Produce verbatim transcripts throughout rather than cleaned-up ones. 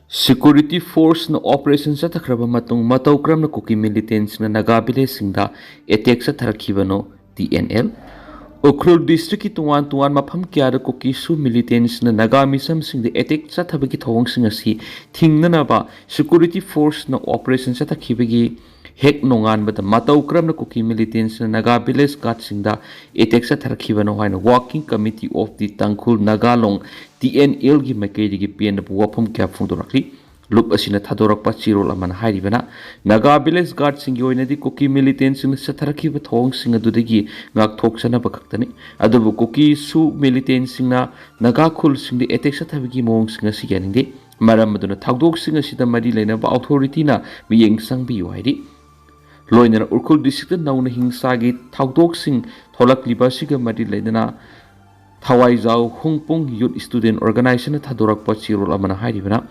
Security forceꯅ operation ꯆꯠꯊꯈ꯭ꯔꯕ ꯃꯇꯨꯡ ꯃꯇꯧ ꯀꯔꯝꯅ ꯀꯨꯀꯤ militantꯁꯤꯡꯅ ꯅꯥꯒꯥ villageꯁꯤꯡꯗ attack ꯆꯠꯊꯔꯛꯈꯤꯕꯅꯣ? T N L. ꯎꯈ꯭ꯔꯨꯜ districtꯀꯤ ꯇꯣꯉꯥꯟ ꯇꯣꯉꯥꯟ ꯃꯐꯝ ꯀꯌꯥꯗ ꯀꯨꯀꯤ ꯁꯨ militantꯁꯤꯡꯅ ꯅꯥꯒꯥ ꯃꯤꯁꯝꯁꯤꯡꯗ attack ꯆꯠꯊꯕꯒꯤ ꯊꯧꯑꯣꯡꯁꯤꯡ ꯑꯁꯤ ꯊꯤꯡꯅꯅꯕ security forceꯅ operation ꯆꯠꯊꯈꯤꯕꯒꯤ ꯍꯦꯛ ꯅꯣꯡꯉꯥꯟꯕꯗ ꯃꯇꯧ ꯀꯔꯝꯅ ꯀꯨꯀꯤ militantꯁꯤꯡꯅ ꯅꯥꯒꯥ village guardꯁꯤꯡꯗ attack ꯆꯠꯊꯔꯛꯈꯤꯕꯅꯣ ꯍꯥꯏꯅ Working Committee of the Tangkhul Naga Long, T N ꯑꯦꯜꯒꯤ ꯃꯥꯏꯀꯩꯗꯒꯤ ꯄꯦꯟꯗꯕ ꯋꯥꯐꯝ ꯀꯌꯥ ꯐꯣꯡꯗꯣꯔꯛꯂꯤ꯫ ꯂꯨꯞ ꯑꯁꯤꯅ ꯊꯥꯗꯣꯔꯛꯄ ꯆꯦꯔꯣꯜ ꯑꯃꯅ ꯍꯥꯏꯔꯤꯕꯅ, ꯅꯥꯒꯥ village guardꯁꯤꯡꯒꯤ ꯑꯣꯏꯅꯗꯤ ꯀꯨꯀꯤ militantꯁꯤꯡꯅ ꯆꯠꯊꯔꯛꯈꯤꯕ ꯊꯧꯑꯣꯡꯁꯤꯡ ꯑꯗꯨꯗꯒꯤ ꯉꯥꯛꯊꯣꯛꯆꯅꯕ ꯈꯛꯇꯅꯤ꯫ ꯑꯗꯨꯕꯨ ꯀꯨꯀꯤ ꯁꯨ militantꯁꯤꯡꯅ ꯅꯥꯒꯥ ꯈꯨꯜꯁꯤꯡꯗ attack ꯆꯠꯊꯕꯒꯤ ꯃꯑꯣꯡꯁꯤꯡ ꯑꯁꯤ ꯌꯥꯅꯤꯡꯗꯦ꯫ ꯃꯔꯝ ꯑꯗꯨꯅ ꯊꯧꯗꯣꯛꯁꯤꯡ ꯑꯁꯤꯗ ꯃꯔꯤ ꯂꯩꯅꯕ authorityꯅ ꯃꯤꯠꯌꯦꯡ ꯆꯪꯕꯤꯌꯨ ꯍꯥꯏꯔꯤ꯫ ꯂꯣꯏꯅꯅ ꯎꯈ꯭ꯔꯨꯜ districtꯇ ꯅꯧꯅ ꯍꯤꯡꯁꯥꯒꯤ ꯊꯧꯗꯣꯛꯁꯤꯡ ꯊꯣꯛꯂꯛꯂꯤꯕ ꯑꯁꯤꯒ ꯃꯔꯤ ꯂꯩꯅꯅ ꯊꯋꯥꯏꯖꯥꯎ ꯍꯨꯡꯄꯨꯡ Youth Student Organizationꯅ ꯊꯥꯗꯣꯔꯛꯄ ꯆꯦꯔꯣꯜ ꯑꯃꯅ ꯍꯥꯏꯔꯤꯕꯅ,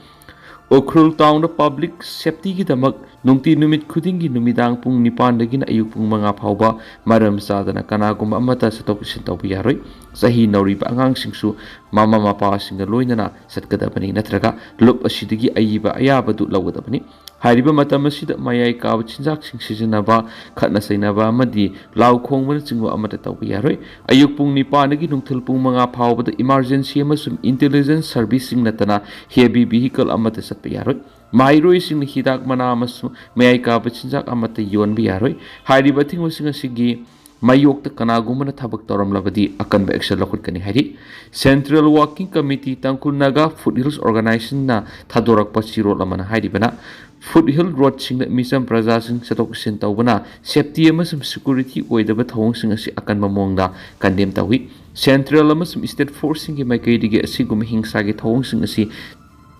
ꯎꯈ꯭ꯔꯨꯜ townꯗ public safetyꯒꯤꯗꯃꯛ ꯅꯨꯡꯇꯤ ꯅꯨꯃꯤꯠ ꯈꯨꯗꯤꯡꯒꯤ ꯅꯨꯃꯤꯗꯥꯡ ꯄꯨꯡ ꯅꯤꯄꯥꯟꯗꯒꯤꯅ ꯑꯌꯨꯛ ꯄꯨꯡ ꯃꯉꯥ ꯐꯥꯎꯕ ꯃꯔꯝ ꯆꯥꯗꯅ ꯀꯅꯥꯒꯨꯝꯕ ꯑꯃꯠꯇ ꯆꯠꯊꯣꯛ ꯆꯠꯁꯤꯟ ꯇꯧꯕ ꯌꯥꯔꯣꯏ꯫ ꯆꯍꯤ ꯅꯧꯔꯤꯕ ꯑꯉꯥꯡꯁꯤꯡꯁꯨ ꯃꯃꯥ ꯃꯄꯥꯁꯤꯡꯒ ꯂꯣꯏꯅꯅ ꯆꯠꯀꯗꯕꯅꯤ, ꯅꯠꯇ꯭ꯔꯒ ꯂꯨꯞ ꯑꯁꯤꯗꯒꯤ ꯑꯏꯕ ꯑꯌꯥꯕꯗꯨ ꯂꯧꯒꯗꯕꯅꯤ꯫ ꯍꯥꯏꯔꯤꯕ ꯃꯇꯝ ꯑꯁꯤꯗ ꯃꯌꯥꯏ ꯀꯥꯕ ꯆꯤꯟꯖꯥꯛꯁꯤꯡ ꯁꯤꯖꯤꯟꯅꯕ, ꯈꯠꯅ ꯆꯩꯅꯕ ꯑꯃꯗꯤ ꯂꯥꯎ ꯈꯣꯡꯕꯅꯆꯤꯡꯕ ꯑꯃꯠꯇ ꯇꯧꯕ ꯌꯥꯔꯣꯏ꯫ ꯑꯌꯨꯛ ꯄꯨꯡ ꯅꯤꯄꯥꯟꯗꯒꯤ ꯅꯨꯡꯊꯤꯜ ꯄꯨꯡ ꯃꯉꯥ ꯐꯥꯎꯕꯗ emergency ꯑꯃꯁꯨꯡ intelligence serviceꯁꯤꯡ ꯅꯠꯇꯅ heavy vehicle ꯑꯃꯠꯇ ꯆꯠꯄ ꯌꯥꯔꯣꯏ꯫ ꯃꯍꯩꯔꯣꯏꯁꯤꯡꯅ ꯍꯤꯗꯥꯛ ꯃꯅꯥ ꯑꯃꯁꯨꯡ ꯃꯌꯥꯏ ꯀꯥꯕ ꯆꯤꯟꯖꯥꯛ ꯑꯃꯠꯇ ꯌꯣꯟꯕ ꯌꯥꯔꯣꯏ꯫ ꯍꯥꯏꯔꯤꯕ ꯑꯊꯤꯡꯕꯁꯤꯡ ꯑꯁꯤꯒꯤ ꯃꯥꯌꯣꯛꯇ ꯀꯅꯥꯒꯨꯝꯕꯅ ꯊꯕꯛ ꯇꯧꯔꯝꯂꯕꯗꯤ ꯑꯀꯟꯕ action ꯂꯧꯈꯠꯀꯅꯤ ꯍꯥꯏꯔꯤ꯫ Central Working Committee Tangkhul Naga Foothills Organizationꯅ ꯊꯥꯗꯣꯔꯛꯄ ꯆꯦꯔꯣꯜ ꯑꯃꯅ ꯍꯥꯏꯔꯤꯕꯅ, foothill roadꯁꯤꯡꯗ ꯃꯤꯆꯝ ꯄ꯭ꯔꯖꯥꯁꯤꯡ ꯆꯠꯊꯣꯛ ꯆꯠꯁꯤꯟ ꯇꯧꯕꯅ safety ꯑꯃꯁꯨꯡ security ꯑꯣꯏꯗꯕ ꯊꯧꯑꯣꯡꯁꯤꯡ ꯑꯁꯤ ꯑꯀꯟꯕ ꯃꯑꯣꯡꯗ condemn ꯇꯧꯏ꯫ Central ꯑꯃꯁꯨꯡ state forceꯁꯤꯡꯒꯤ ꯃꯥꯏꯀꯩꯗꯒꯤ ꯑꯁꯤꯒꯨꯝꯕ ꯍꯤꯡꯁꯥꯒꯤ ꯊꯧꯑꯣꯡꯁꯤꯡ ꯑꯁꯤ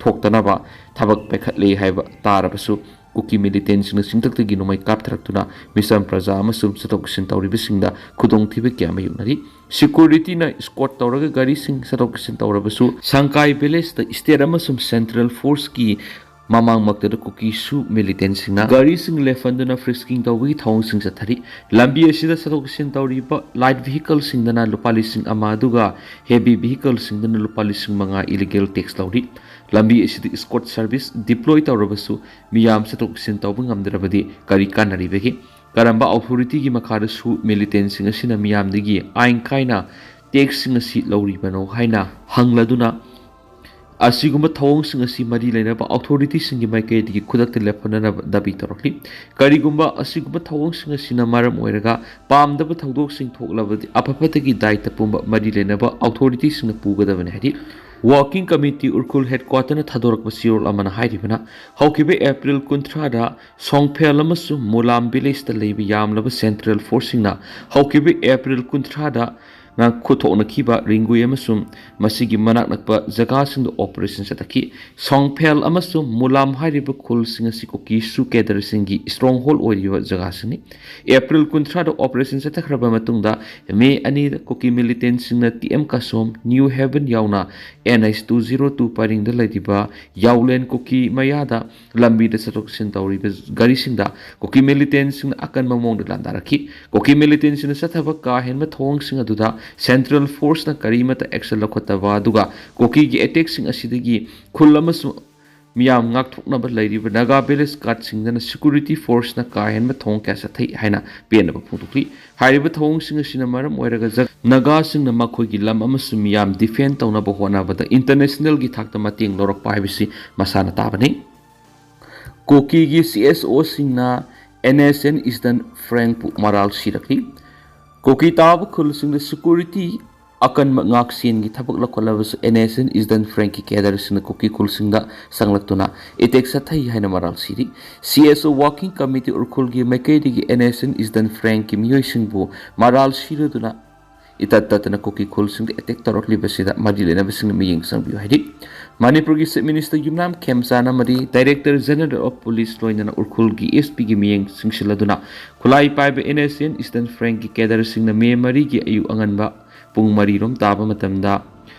ꯊꯣꯛꯇꯅꯕ ꯊꯕꯛ ꯄꯥꯏꯈꯠꯂꯦ ꯍꯥꯏꯕ ꯇꯥꯔꯕꯁꯨ, ꯀꯨꯀꯤ militantꯁꯤꯡꯅ ꯆꯤꯡꯊꯛꯇꯒꯤ ꯅꯣꯡꯃꯩ ꯀꯥꯞꯊꯔꯛꯇꯨꯅ ꯃꯤꯆꯝ ꯄ꯭ꯔꯖꯥ ꯑꯃꯁꯨꯡ ꯆꯠꯊꯣꯛ ꯆꯠꯁꯤꯟ ꯇꯧꯔꯤꯕꯁꯤꯡꯗ ꯈꯨꯗꯣꯡꯊꯤꯕ ꯀꯌꯥ ꯃꯥꯌꯣꯛꯅꯔꯤ꯫ Securityꯅ escort ꯇꯧꯔꯒ ꯒꯥꯔꯤꯁꯤꯡ ꯆꯠꯊꯣꯛ ꯆꯠꯁꯤꯟ ꯇꯧꯔꯕꯁꯨ, ꯁꯪꯀꯥꯏ villageꯇ state ꯑꯃꯁꯨꯡ central forceꯀꯤ ꯃꯃꯥꯡꯃꯛꯇꯗ ꯀꯨꯀꯤ ꯁꯨ ꯃꯤꯂꯤꯇꯦꯟꯁꯤꯡꯅ ꯒꯥꯔꯤꯁꯤꯡ ꯂꯦꯞꯍꯟꯗꯨꯅ ꯐ꯭ꯔꯤꯁꯀꯤꯡ ꯇꯧꯕꯒꯤ ꯊꯧꯑꯣꯡꯁꯤꯡ ꯆꯠꯊꯔꯤ꯫ ꯂꯝꯕꯤ ꯑꯁꯤꯗ ꯆꯠꯊꯣꯛ ꯆꯠꯁꯤꯟ ꯇꯧꯔꯤꯕ ꯂꯥꯏꯠ ꯚꯤꯍꯤꯀꯜꯁꯤꯡꯗꯅ ꯂꯨꯄꯥ ꯂꯤꯁꯤꯡ ꯑꯃ ꯑꯗꯨꯒ ꯍꯦꯚꯤ ꯚꯤꯍꯤꯀꯜꯁꯤꯡꯗꯅ ꯂꯨꯄꯥ ꯂꯤꯁꯤꯡ ꯃꯉꯥ ꯏꯂꯤꯒꯦꯜ ꯇꯦꯛꯁ ꯂꯧꯔꯤ꯫ ꯂꯝꯕꯤ ꯑꯁꯤꯗ ꯏꯁꯀꯣꯔꯠ ꯁꯔꯚꯤꯁ ꯗꯤꯄ꯭ꯂꯣꯏ ꯇꯧꯔꯕꯁꯨ ꯃꯤꯌꯥꯝ ꯆꯠꯊꯣꯛ ꯆꯠꯁꯤꯟ ꯇꯧꯕ ꯉꯝꯗ꯭ꯔꯕꯗꯤ ꯀꯔꯤ ꯀꯥꯟꯅꯔꯤꯕꯒꯦ? ꯀꯔꯝꯕ ꯑꯣꯊꯣꯔꯤꯇꯤꯒꯤ ꯃꯈꯥꯗꯁꯨ ꯃꯤꯂꯤꯇꯦꯟꯁꯤꯡ ꯑꯁꯤꯅ ꯃꯤꯌꯥꯝꯗꯒꯤ ꯑꯥꯏꯟ ꯀꯥꯏꯅ ꯇꯦꯛꯁꯁꯤꯡ ꯑꯁꯤ ꯂꯧꯔꯤꯕꯅꯣ ꯍꯥꯏꯅ ꯍꯪꯂꯗꯨꯅ ꯑꯁꯤꯒꯨꯝꯕ ꯊꯧꯑꯣꯡꯁꯤꯡ ꯑꯁꯤ ꯃꯔꯤ ꯂꯩꯅꯕ ꯑꯣꯊꯣꯔꯤꯇꯤꯁꯤꯡꯒꯤ ꯃꯥꯏꯀꯩꯗꯒꯤ ꯈꯨꯗꯛꯇ ꯂꯦꯞꯍꯟꯅꯅꯕ ꯗꯥꯕꯤ ꯇꯧꯔꯛꯂꯤ꯫ ꯀꯔꯤꯒꯨꯝꯕ ꯑꯁꯤꯒꯨꯝꯕ ꯊꯧꯑꯣꯡꯁꯤꯡ ꯑꯁꯤꯅ ꯃꯔꯝ ꯑꯣꯏꯔꯒ ꯄꯥꯝꯗꯕ ꯊꯧꯗꯣꯛꯁꯤꯡ ꯊꯣꯛꯂꯕꯗꯤ ꯑꯐ ꯐꯠꯇꯒꯤ ꯗꯥꯏꯇ ꯄꯨꯝꯕ ꯃꯔꯤ ꯂꯩꯅꯕ ꯑꯣꯊꯣꯔꯤꯇꯤꯁꯤꯡꯅ ꯄꯨꯒꯗꯕꯅꯤ ꯍꯥꯏꯔꯤ꯫ ꯋꯥꯔꯀꯤꯡ ꯀꯃꯤꯇꯤ ꯎꯔꯈꯨꯜ ꯍꯦꯗꯀ꯭ꯋꯥꯇꯔꯅ ꯊꯥꯗꯣꯔꯛꯄ ꯆꯦꯔꯣꯜ ꯑꯃꯅ ꯍꯥꯏꯔꯤꯕꯅ, ꯍꯧꯈꯤꯕ ꯑꯦꯄ꯭ꯔꯤꯜ ꯀꯨꯟꯊ꯭ꯔꯥꯗ ꯁꯣꯡꯐꯦꯜ ꯑꯃꯁꯨꯡ ꯃꯨꯂꯥꯝ ꯚꯤꯂꯦꯖꯇ ꯂꯩꯕ ꯌꯥꯝꯂꯕ ꯁꯦꯟꯇ꯭ꯔꯦꯜ ꯐꯣꯔꯁꯁꯤꯡꯅ ꯍꯧꯈꯤꯕ ꯑꯦꯄ꯭ꯔꯤꯜ ꯀꯨꯟꯊ꯭ꯔꯥꯗ ꯉꯥꯛ ꯈꯨꯠꯊꯣꯛꯅꯈꯤꯕ ꯔꯤꯡꯒꯨꯏ ꯑꯃꯁꯨꯡ ꯃꯁꯤꯒꯤ ꯃꯅꯥꯛ ꯅꯛꯄ ꯖꯒꯥꯁꯤꯡꯗ ꯑꯣꯄꯔꯦꯁꯟ ꯆꯠꯊꯈꯤ꯫ ꯁꯣꯡꯐꯦꯜ ꯑꯃꯁꯨꯡ ꯃꯨꯂꯥꯝ ꯍꯥꯏꯔꯤꯕ ꯈꯨꯜꯁꯤꯡ ꯑꯁꯤ ꯀꯨꯀꯤ ꯁꯨ ꯀꯦꯗꯔꯁꯤꯡꯒꯤ ꯁ꯭ꯇꯔꯣꯡꯍꯣꯜ ꯑꯣꯏꯔꯤꯕ ꯖꯒꯥꯁꯤꯡꯅꯤ꯫ ꯑꯦꯄ꯭ꯔꯤꯜ ꯀꯨꯟꯊ꯭ꯔꯥꯗ ꯑꯣꯄꯔꯦꯁꯟ ꯆꯠꯊꯈ꯭ꯔꯕ ꯃꯇꯨꯡꯗ ꯃꯦ ꯑꯅꯤꯗ ꯀꯨꯀꯤ ꯃꯤꯂꯤꯇꯦꯟꯁꯤꯡꯅ T M Kasom, new heaven ꯌꯥꯎꯅ N H two zero two ꯄꯔꯤꯡꯗ ꯂꯩꯔꯤꯕ ꯌꯥꯎꯂꯦꯟ ꯀꯨꯀꯤ ꯃꯌꯥꯗ ꯂꯝꯕꯤꯗ ꯆꯠꯊꯣꯛ ꯆꯠꯁꯤꯟ ꯇꯧꯔꯤꯕ ꯒꯥꯔꯤꯁꯤꯡꯗ ꯀꯨꯀꯤ ꯃꯤꯂꯤꯇꯦꯟꯁꯤꯡꯅ ꯑꯀꯟꯕ ꯃꯑꯣꯡꯗ ꯂꯥꯟꯗꯥꯔꯛꯈꯤ꯫ ꯀꯨꯀꯤ ꯃꯤꯂꯤꯇꯦꯟꯁꯤꯡꯅ ꯆꯠꯊꯕ ꯀꯥ ꯍꯦꯟꯕ ꯊꯧꯑꯣꯡꯁꯤꯡ ꯑꯗꯨꯗ ꯁꯦꯟꯇ꯭ꯔꯦꯜ ꯐꯣꯔꯁꯅ ꯀꯔꯤꯃꯠꯇ ꯑꯦꯛꯁꯟ ꯂꯧꯈꯠꯇꯕ ꯑꯗꯨꯒ ꯀꯨꯀꯤꯒꯤ ꯑꯦꯇꯦꯛꯁꯤꯡ ꯑꯁꯤꯗꯒꯤ ꯈꯨꯜ ꯑꯃꯁꯨꯡ ꯃꯤꯌꯥꯝ ꯉꯥꯛꯊꯣꯛꯅꯕ ꯂꯩꯔꯤꯕ ꯅꯥꯒꯥ ꯚꯤꯂꯦꯖ ꯒꯥꯔꯗꯁꯤꯡꯗꯅ ꯁꯦꯀ꯭ꯌꯨꯔꯤꯇꯤ ꯐꯣꯔꯁꯅ ꯀꯥ ꯍꯦꯟꯕ ꯊꯧꯑꯣꯡ ꯀꯌꯥ ꯆꯠꯊꯩ ꯍꯥꯏꯅ ꯄꯦꯟꯗꯕ ꯐꯣꯡꯗꯣꯛꯂꯤ꯫ ꯍꯥꯏꯔꯤꯕ ꯊꯧꯑꯣꯡꯁꯤꯡ ꯑꯁꯤꯅ ꯃꯔꯝ ꯑꯣꯏꯔꯒ ꯖꯒ-, ꯅꯥꯒꯥꯁꯤꯡꯅ ꯃꯈꯣꯏꯒꯤ ꯂꯝ ꯑꯃꯁꯨꯡ ꯃꯤꯌꯥꯝ ꯗꯤꯐꯦꯟ ꯇꯧꯅꯕ ꯍꯣꯠꯅꯕꯗ ꯏꯟꯇꯔꯅꯦꯁꯅꯦꯜꯒꯤ ꯊꯥꯛꯇ ꯃꯇꯦꯡ ꯂꯧꯔꯛꯄ ꯍꯥꯏꯕꯁꯤ ꯃꯁꯥꯅ ꯇꯥꯕꯅꯤ꯫ ꯀꯨꯀꯤꯒꯤ ꯁꯤ ꯑꯦꯁ ꯑꯣꯁꯤꯡꯅ ꯑꯦꯟ ꯑꯦꯁ ꯑꯦꯟ ꯏꯁꯇꯔꯟ ꯐ꯭ꯔꯦꯡꯄꯨ ꯃꯔꯥꯜ ꯁꯤꯔꯛꯂꯤ꯫ ꯀꯨꯀꯤ ꯇꯥꯕ ꯈꯨꯜꯁꯤꯡꯗ ꯁꯦꯀ꯭ꯌꯨꯔꯤꯇꯤ ꯑꯀꯟꯕ ꯉꯥꯛꯁꯦꯟꯒꯤ ꯊꯕꯛ ꯂꯧꯈꯠꯂꯕꯁꯨ ꯑꯦꯟ ꯑꯦꯁ ꯑꯦꯟ ꯏꯁꯇꯔꯟ ꯐ꯭ꯔꯦꯡꯀꯤ ꯀꯦꯗꯔꯁꯤꯡꯅ ꯀꯨꯀꯤ ꯈꯨꯜꯁꯤꯡꯗ ꯆꯪꯂꯛꯇꯨꯅ ꯑꯦꯇꯦꯛ ꯆꯠꯊꯩ ꯍꯥꯏꯅ ꯃꯔꯥꯜ ꯁꯤꯔꯤ꯫ ꯁꯤ ꯑꯦꯁ ꯑꯣ ꯋꯥꯔꯀꯤꯡ ꯀꯃꯤꯇꯤ ꯎꯔꯈꯨꯜꯒꯤ ꯃꯥꯏꯀꯩꯗꯒꯤ ꯑꯦꯟ ꯑꯦꯁ ꯑꯦꯟ ꯏꯁꯇꯔꯟ ꯐ꯭ꯔꯦꯡꯀꯤ ꯃꯤꯑꯣꯏꯁꯤꯡꯕꯨ ꯃꯔꯥꯜ ꯁꯤꯔꯗꯨꯅ ꯏꯇꯠ ꯇꯠꯇꯅ ꯀꯨꯀꯤ ꯈꯨꯜꯁꯤꯡꯗ ꯑꯦꯇꯦꯛ ꯇꯧꯔꯛꯂꯤꯕꯁꯤꯗ ꯃꯔꯤ ꯂꯩꯅꯕꯁꯤꯡꯅ ꯃꯤꯠꯌꯦꯡ ꯆꯪꯕꯤꯌꯨ ꯍꯥꯏꯔꯤ꯫ ꯃꯅꯤꯄꯨꯔꯒꯤ ꯆꯤꯐ ꯃꯤꯅꯤꯁꯇꯔ ꯌꯨꯝꯅꯥꯝ ꯈꯦꯝꯆꯥꯟ ꯑꯃꯗꯤ ꯗꯥꯏꯔꯦꯛꯇꯔ ꯖꯦꯅꯔꯦꯜ ꯑꯣꯐ ꯄꯨꯂꯤꯁ ꯂꯣꯏꯅꯅ ꯎꯔꯈꯨꯜꯒꯤ ꯑꯦꯁ ꯄꯤꯒꯤ ꯃꯤꯠꯌꯦꯡ ꯆꯪꯁꯤꯜꯂꯗꯨꯅ ꯈꯨꯠꯂꯥꯏ ꯄꯥꯏꯕ ꯑꯦꯟ ꯑꯦꯁ ꯑꯦꯟ ꯏꯁꯇꯔꯟ ꯐ꯭ꯔꯦꯡꯀꯤ ꯀꯦꯗꯔꯁꯤꯡꯅ ꯃꯦ ꯃꯔꯤꯒꯤ ꯑꯌꯨꯛ ꯑꯉꯟꯕ ꯄꯨꯡ ꯃꯔꯤꯔꯣꯝ ꯇꯥꯕ ꯃꯇꯝꯗ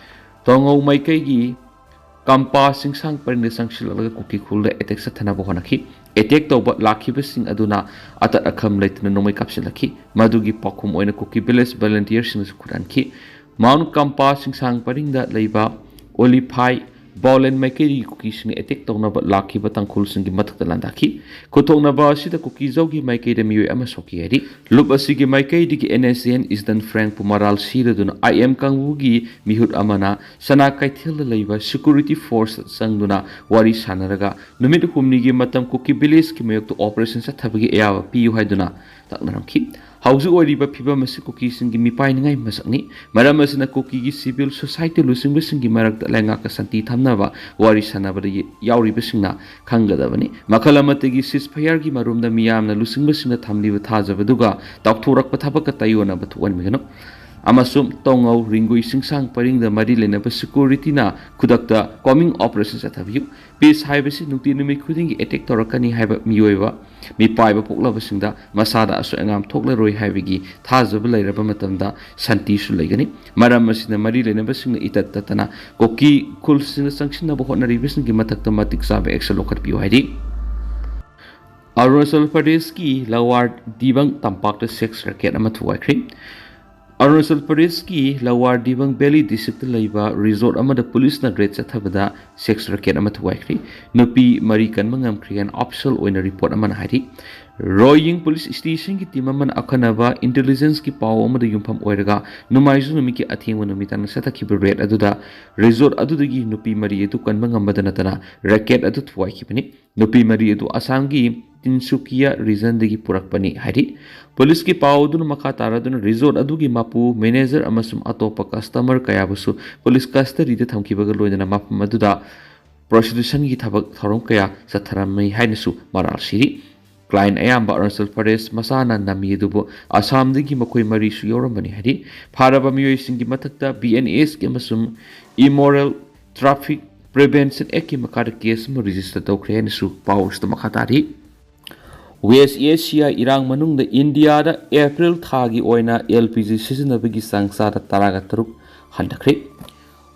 ꯇꯣꯉꯧ ꯃꯥꯏꯀꯩꯒꯤ ꯀꯝꯄꯥ ꯆꯤꯡꯁꯥꯡ ꯄꯔꯤꯡꯗ ꯆꯪꯁꯤꯜꯂꯛꯂꯒ ꯀꯨꯀꯤ ꯈꯨꯜꯗ ꯑꯦꯇꯦꯛ ꯆꯠꯊꯅꯕ ꯍꯣꯠꯅꯈꯤ꯫ ꯑꯦꯇꯦꯛ ꯇꯧꯕ ꯂꯥꯛꯈꯤꯕꯁꯤꯡ ꯑꯗꯨꯅ ꯑꯇꯠ ꯑꯈꯝ ꯂꯩꯇꯅ ꯅꯣꯡꯃꯩ ꯀꯥꯞꯁꯤꯜꯂꯛꯈꯤ꯫ ꯃꯗꯨꯒꯤ ꯄꯥꯎꯈꯨꯝ ꯑꯣꯏꯅ ꯀꯨꯀꯤ ꯚꯤꯂꯦꯖ ꯚꯣꯂꯨꯟꯇꯤꯌꯔꯁꯤꯡꯅꯁꯨ ꯈꯨꯠꯍꯟꯈꯤ꯫ ꯃꯥꯎꯟ ꯀꯝꯄꯥ ꯆꯤꯡꯁꯥꯡ ꯄꯔꯤꯡꯗ ꯂꯩꯕ ꯑꯣꯂꯤꯐꯥꯏ ꯕꯥꯎꯂꯦꯟ ꯃꯥꯏꯀꯩꯗꯒꯤ ꯀꯨꯀꯤꯁꯤꯡꯅ ꯑꯦꯇꯦꯛ ꯇꯧꯅꯕ ꯂꯥꯛꯈꯤꯕ ꯇꯥꯡꯈꯨꯜꯁꯤꯡꯒꯤ ꯃꯊꯛꯇ ꯂꯥꯟꯗꯥꯈꯤ꯫ ꯈꯨꯠꯊꯣꯛꯅꯕ ꯑꯁꯤꯗ ꯀꯨꯀꯤꯖꯧꯒꯤ ꯃꯥꯏꯀꯩꯗ ꯃꯤꯑꯣꯏ ꯑꯃ ꯁꯣꯛꯈꯤ ꯍꯥꯏꯔꯤ꯫ ꯂꯨꯞ ꯑꯁꯤꯒꯤ ꯃꯥꯏꯀꯩꯗꯒꯤ ꯑꯦꯟ ꯑꯦꯁ ꯑꯦꯟ ꯏꯁꯇꯟ ꯐ꯭ꯔꯦꯡꯄꯨ ꯃꯔꯥꯜ ꯁꯤꯔꯗꯨꯅ ꯑꯥꯏ ꯑꯦꯝ ꯀꯥꯡꯕꯨꯒꯤ ꯃꯤꯍꯨꯠ ꯑꯃꯅ ꯁꯅꯥ ꯀꯩꯊꯦꯜꯗ ꯂꯩꯕ ꯁꯦꯀ꯭ꯌꯨꯔꯤꯇꯤ ꯐꯣꯔꯁ ꯆꯪꯗꯨꯅ ꯋꯥꯔꯤ ꯁꯥꯟꯅꯔꯒ ꯅꯨꯃꯤꯠ ꯍꯨꯝꯅꯤꯒꯤ ꯃꯇꯝ ꯀꯨꯀꯤ ꯚꯤꯂꯦꯖꯀꯤ ꯃꯥꯌꯣꯛꯇ ꯑꯣꯄꯔꯦꯁꯟ ꯆꯠꯊꯕꯒꯤ ꯑꯌꯥꯕ ꯄꯤꯌꯨ ꯍꯥꯏꯗꯨꯅ ꯇꯛꯅꯔꯝꯈꯤ꯫ ꯍꯧꯖꯤꯛ ꯑꯣꯏꯔꯤꯕ ꯐꯤꯕꯝ ꯑꯁꯤ ꯀꯨꯀꯤꯁꯤꯡꯒꯤ ꯃꯤꯄꯥꯏꯅꯤꯡꯉꯥꯏ ꯃꯁꯛꯅꯤ꯫ ꯃꯔꯝ ꯑꯁꯤꯅ ꯀꯨꯀꯤꯒꯤ ꯁꯤꯚꯤꯜ ꯁꯣꯁꯥꯏꯇꯤ ꯂꯨꯆꯤꯡꯕꯁꯤꯡꯒꯤ ꯃꯔꯛꯇ ꯂꯩꯉꯥꯛꯀ ꯁꯥꯟꯇꯤ ꯊꯝꯅꯕ ꯋꯥꯔꯤ ꯁꯥꯟꯅꯕꯗ ꯌꯥꯎꯔꯤꯕꯁꯤꯡꯅ ꯈꯪꯒꯗꯕꯅꯤ꯫ ꯃꯈꯜ ꯑꯃꯠꯇꯒꯤ ꯁꯤꯖꯐꯌꯔꯒꯤ ꯃꯔꯨꯝꯗ ꯃꯤꯌꯥꯝꯅ ꯂꯨꯆꯤꯡꯕꯁꯤꯡꯅ ꯊꯝꯂꯤꯕ ꯊꯥꯖꯕꯗꯨꯒ ꯇꯥꯎꯊꯣꯔꯛꯄ ꯊꯕꯛꯀ ꯇꯥꯏꯑꯣꯟꯅꯕ ꯊꯣꯛꯍꯟꯕꯤꯒꯅꯨ꯫ ꯑꯃꯁꯨꯡ ꯇꯣꯉꯧ ꯔꯤꯡꯒꯨꯏ ꯆꯤꯡꯁꯥꯡ ꯄꯔꯤꯡꯗ ꯃꯔꯤ ꯂꯩꯅꯕ ꯁꯦꯀ꯭ꯌꯨꯔꯤꯇꯤꯅ ꯈꯨꯗꯛꯇ ꯀꯣꯃꯤꯡ ꯑꯣꯄꯔꯦꯁꯟ ꯆꯠꯊꯕꯤꯌꯨ꯫ ꯄꯤꯁ ꯍꯥꯏꯕꯁꯤ ꯅꯨꯡꯇꯤ ꯅꯨꯃꯤꯠ ꯈꯨꯗꯤꯡꯒꯤ ꯑꯦꯇꯦꯛ ꯇꯧꯔꯛꯀꯅꯤ ꯍꯥꯏꯕ ꯃꯤꯑꯣꯏꯕ ꯃꯤꯄꯥꯏꯕ ꯄꯣꯛꯂꯕꯁꯤꯡꯗ ꯃꯁꯥꯗ ꯑꯁꯣꯏ ꯑꯉꯥꯝ ꯊꯣꯛꯂꯔꯣꯏ ꯍꯥꯏꯕꯒꯤ ꯊꯥꯖꯕ ꯂꯩꯔꯕ ꯃꯇꯝꯗ ꯁꯥꯟꯇꯤꯁꯨ ꯂꯩꯒꯅꯤ꯫ ꯃꯔꯝ ꯑꯁꯤꯅ ꯃꯔꯤ ꯂꯩꯅꯕꯁꯤꯡꯅ ꯏꯇꯠ ꯇꯠꯇꯅ ꯀꯨꯀꯤ ꯈꯨꯜꯁꯤꯡꯗ ꯆꯪꯁꯤꯟꯅꯕ ꯍꯣꯠꯅꯔꯤꯕꯁꯤꯡꯒꯤ ꯃꯊꯛꯇ ꯃꯇꯤꯛ ꯆꯥꯕ ꯑꯦꯛꯁꯟ ꯂꯧꯈꯠꯄꯤꯌꯨ ꯍꯥꯏꯔꯤ꯫ ꯑꯔꯨꯅꯥꯆꯜ ꯄ꯭ꯔꯗꯦꯁꯀꯤ ꯂꯋꯥꯔ ꯗꯤꯕꯪ ꯇꯝꯄꯥꯛꯇ ꯁꯦꯛꯁ ꯔꯦꯀꯦꯠ ꯑꯃ ꯊꯨꯒꯥꯏꯈ꯭ꯔꯦ꯫ ꯑꯔꯨꯅꯥꯆꯜ ꯄ꯭ꯔꯗꯦꯁꯀꯤ ꯂꯋꯥꯔ ꯗꯤꯕꯪ ꯚꯦꯂꯤ ꯗꯤꯁꯇ꯭ꯔꯤꯛꯇ ꯂꯩꯕ ꯔꯤꯖꯣꯔꯠ ꯑꯃꯗ ꯄꯨꯂꯤꯁꯅ ꯔꯦꯗ ꯆꯠꯊꯕꯗ ꯁꯦꯛꯁ ꯔꯦꯀꯦꯠ ꯑꯃ ꯊꯨꯒꯥꯏꯈ꯭ꯔꯦ꯫ ꯅꯨꯄꯤ ꯃꯔꯤ ꯀꯟꯕ ꯉꯝꯈ꯭ꯔꯦ ꯍꯥꯏꯅ ꯑꯣꯐꯤꯁꯤꯌꯦꯜ ꯑꯣꯏꯅ ꯔꯤꯄꯣꯔꯠ ꯑꯃꯅ ꯍꯥꯏꯔꯤ꯫ ꯔꯣꯌꯤꯡ ꯄꯨꯂꯤꯁ ꯁ꯭ꯇꯦꯁꯟꯒꯤ ꯇꯤꯝ ꯑꯃꯅ ꯑꯈꯟꯅꯕ ꯏꯟꯇꯦꯂꯤꯖꯦꯟꯁꯀꯤ ꯄꯥꯎ ꯑꯃꯗ ꯌꯨꯝꯐꯝ ꯑꯣꯏꯔꯒ ꯅꯣꯡꯃꯥꯏꯖꯤꯡ ꯅꯨꯃꯤꯠꯀꯤ ꯑꯊꯦꯡꯕ ꯅꯨꯃꯤꯗꯥꯡꯗ ꯆꯠꯊꯈꯤꯕ ꯔꯦꯗ ꯑꯗꯨꯗ ꯔꯤꯖꯣꯔꯠ ꯑꯗꯨꯗꯒꯤ ꯅꯨꯄꯤ ꯃꯔꯤ ꯑꯗꯨ ꯀꯟꯕ ꯉꯝꯕꯗ ꯅꯠꯇꯅ ꯔꯦꯀꯦꯠ ꯑꯗꯨ ꯊꯨꯒꯥꯏꯈꯤꯕꯅꯤ꯫ ꯅꯨꯄꯤ ꯃꯔꯤ ꯑꯗꯨ ꯑꯁꯥꯝꯒꯤ ꯇꯤꯟꯁꯨꯀꯤꯌꯥ ꯔꯤꯖꯟꯗꯒꯤ ꯄꯨꯔꯛꯄꯅꯤ ꯍꯥꯏꯔꯤ꯫ ꯄꯨꯂꯤꯁꯀꯤ ꯄꯥꯎ ꯑꯗꯨꯅ ꯃꯈꯥ ꯇꯥꯔꯗꯨꯅ ꯔꯤꯖꯣꯔꯠ ꯑꯗꯨꯒꯤ ꯃꯄꯨ, ꯃꯦꯅꯦꯖꯔ ꯑꯃꯁꯨꯡ ꯑꯇꯣꯞꯄ ꯀꯁꯇꯃꯔ ꯀꯌꯥꯕꯨꯁꯨ ꯄꯨꯂꯤꯁ ꯀꯁꯇꯗꯤꯗ ꯊꯝꯈꯤꯕꯒ ꯂꯣꯏꯅꯅ ꯃꯐꯝ ꯑꯗꯨꯗ ꯄ꯭ꯔꯣꯁꯇꯤꯇ꯭ꯌꯨꯁꯟꯒꯤ ꯊꯕꯛ ꯊꯧꯔꯝ ꯀꯌꯥ ꯆꯠꯊꯔꯝꯃꯤ ꯍꯥꯏꯅꯁꯨ ꯃꯔꯥꯜ ꯁꯤꯔꯤ꯫ ꯀ꯭ꯂꯥꯏꯟ ꯑꯌꯥꯝꯕ ꯑꯔꯨꯅꯥꯆꯜ ꯄ꯭ꯔꯗꯦꯁ ꯃꯆꯥꯅ ꯅꯝꯃꯤ ꯑꯗꯨꯕꯨ ꯑꯁꯥꯝꯗꯒꯤ ꯃꯈꯣꯏ ꯃꯔꯤꯁꯨ ꯌꯥꯎꯔꯝꯕꯅꯤ ꯍꯥꯏꯔꯤ꯫ ꯐꯥꯔꯕ ꯃꯤꯑꯣꯏꯁꯤꯡꯒꯤ ꯃꯊꯛꯇ ꯕꯤ ꯑꯦꯟ ꯑꯦꯁꯀꯤ ꯑꯃꯁꯨꯡ ꯏꯃꯣꯔꯦꯜ ꯇ꯭ꯔꯥꯐꯤꯛ ꯄ꯭ꯔꯤꯚꯦꯟꯁꯟ ꯑꯦꯛꯀꯤ ꯃꯈꯥꯗ ꯀꯦꯁ ꯑꯃ ꯔꯦꯖꯤꯁꯇꯔ ꯇꯧꯈ꯭ꯔꯦ ꯍꯥꯏꯅꯁꯨ ꯄꯥꯎ ꯑꯁꯤꯗ ꯃꯈꯥ ꯇꯥꯔꯤ꯫ ꯋꯦꯁ ꯑꯦꯁꯤꯌꯥ ꯏꯔꯥꯡ ꯃꯅꯨꯡꯗ ꯏꯟꯗꯤꯌꯥꯗ ꯑꯦꯄ꯭ꯔꯤꯜ ꯊꯥꯒꯤ ꯑꯣꯏꯅ ꯑꯦꯜ ꯄꯤ ꯖꯤ ꯁꯤꯖꯤꯟꯅꯕꯒꯤ ꯆꯥꯡ ꯆꯥꯗ ꯇꯔꯥꯒ ꯇꯔꯨꯛ ꯍꯟꯊꯈ꯭ꯔꯦ꯫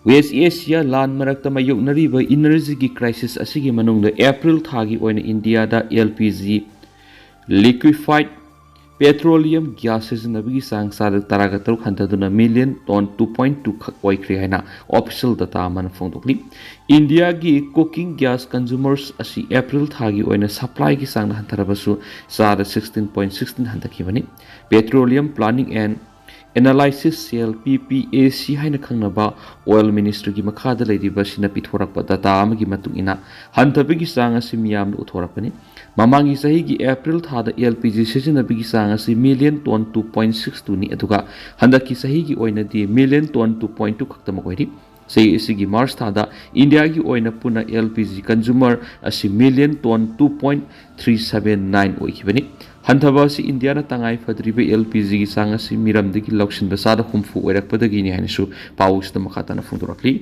West Asia ꯂꯥꯟ ꯃꯔꯛꯇ ꯃꯥꯌꯣꯛꯅꯔꯤꯕ ꯏꯅꯔꯖꯤꯒꯤ ꯀ꯭ꯔꯥꯏꯁꯤꯁ ꯑꯁꯤꯒꯤ ꯃꯅꯨꯡꯗ ꯑꯦꯄ꯭ꯔꯤꯜ ꯊꯥꯒꯤ ꯑꯣꯏꯅ ꯏꯟꯗꯤꯌꯥꯗ L P G, liquefied petroleum gas ꯁꯤꯖꯤꯟꯅꯕꯒꯤ ꯆꯥꯡ ꯆꯥꯗ ꯇꯔꯥꯒ ꯇꯔꯨꯛ ꯍꯟꯊꯗꯨꯅ million ton two point two ꯈꯛ ꯑꯣꯏꯈ꯭ꯔꯦ ꯍꯥꯏꯅ ꯑꯣꯐꯤꯁꯤꯌꯦꯜ ꯗꯇꯥ ꯑꯃꯅ ꯐꯣꯡꯗꯣꯛꯂꯤ꯫ ꯏꯟꯗꯤꯌꯥꯒꯤ cooking gas consumers ꯑꯁꯤ ꯑꯦꯄ꯭ꯔꯤꯜ ꯊꯥꯒꯤ ꯑꯣꯏꯅ ꯁꯄ꯭ꯂꯥꯏꯒꯤ ꯆꯥꯡꯗ ꯍꯟꯊꯔꯕꯁꯨ ꯆꯥꯗ sixteen point sixteen ꯍꯟꯊꯈꯤꯕꯅꯤ꯫ Petroleum Planning and Analysis Cell, P P A C ꯍꯥꯏꯅ ꯈꯪꯅꯕ ꯑꯣꯏꯜ ꯃꯤꯅꯤꯁꯇ꯭ꯔꯤꯒꯤ ꯃꯈꯥꯗ ꯂꯩꯔꯤꯕ ꯑꯁꯤꯅ ꯄꯤꯊꯣꯔꯛꯄ ꯗꯇꯥ ꯑꯃꯒꯤ ꯃꯇꯨꯡ ꯏꯟꯅ, ꯍꯟꯊꯕꯒꯤ ꯆꯥꯡ ꯑꯁꯤ ꯃꯤꯌꯥꯝꯗ ꯎꯠꯊꯣꯔꯛꯄꯅꯤ꯫ ꯃꯃꯥꯡꯒꯤ ꯆꯍꯤꯒꯤ ꯑꯦꯄ꯭ꯔꯤꯜ ꯊꯥꯗ L P G ꯁꯤꯖꯤꯟꯅꯕꯒꯤ ꯆꯥꯡ ꯑꯁꯤ million ton two point six two ꯅꯤ, ꯑꯗꯨꯒ ꯍꯟꯗꯛꯀꯤ ꯆꯍꯤꯒꯤ ꯑꯣꯏꯅꯗꯤ million ton two point two ꯈꯛꯇꯃꯛ ꯑꯣꯏꯔꯤ꯫ ꯆꯍꯤ ꯑꯁꯤꯒꯤ ꯃꯥꯔꯆ ꯊꯥꯗ ꯏꯟꯗꯤꯌꯥꯒꯤ ꯑꯣꯏꯅ ꯄꯨꯟꯅ L P G consumer ꯑꯁꯤ million ton two point three seven nine ꯑꯣꯏꯈꯤꯕꯅꯤ꯫ ꯍꯟꯊꯕ ꯑꯁꯤ ꯏꯟꯗꯤꯌꯥꯅ ꯇꯉꯥꯏ ꯐꯗ꯭ꯔꯤꯕ L P G ꯒꯤ ꯆꯥꯡ ꯑꯁꯤ ꯃꯤꯔꯝꯗꯒꯤ ꯂꯧꯁꯤꯟꯕ ꯆꯥꯗ ꯍꯨꯝꯐꯨ ꯑꯣꯏꯔꯛꯄꯗꯒꯤꯅꯤ ꯍꯥꯏꯅꯁꯨ ꯄꯥꯎ ꯑꯁꯤꯗ ꯃꯈꯥ ꯇꯥꯅ ꯐꯣꯡꯗꯣꯔꯛꯂꯤ꯫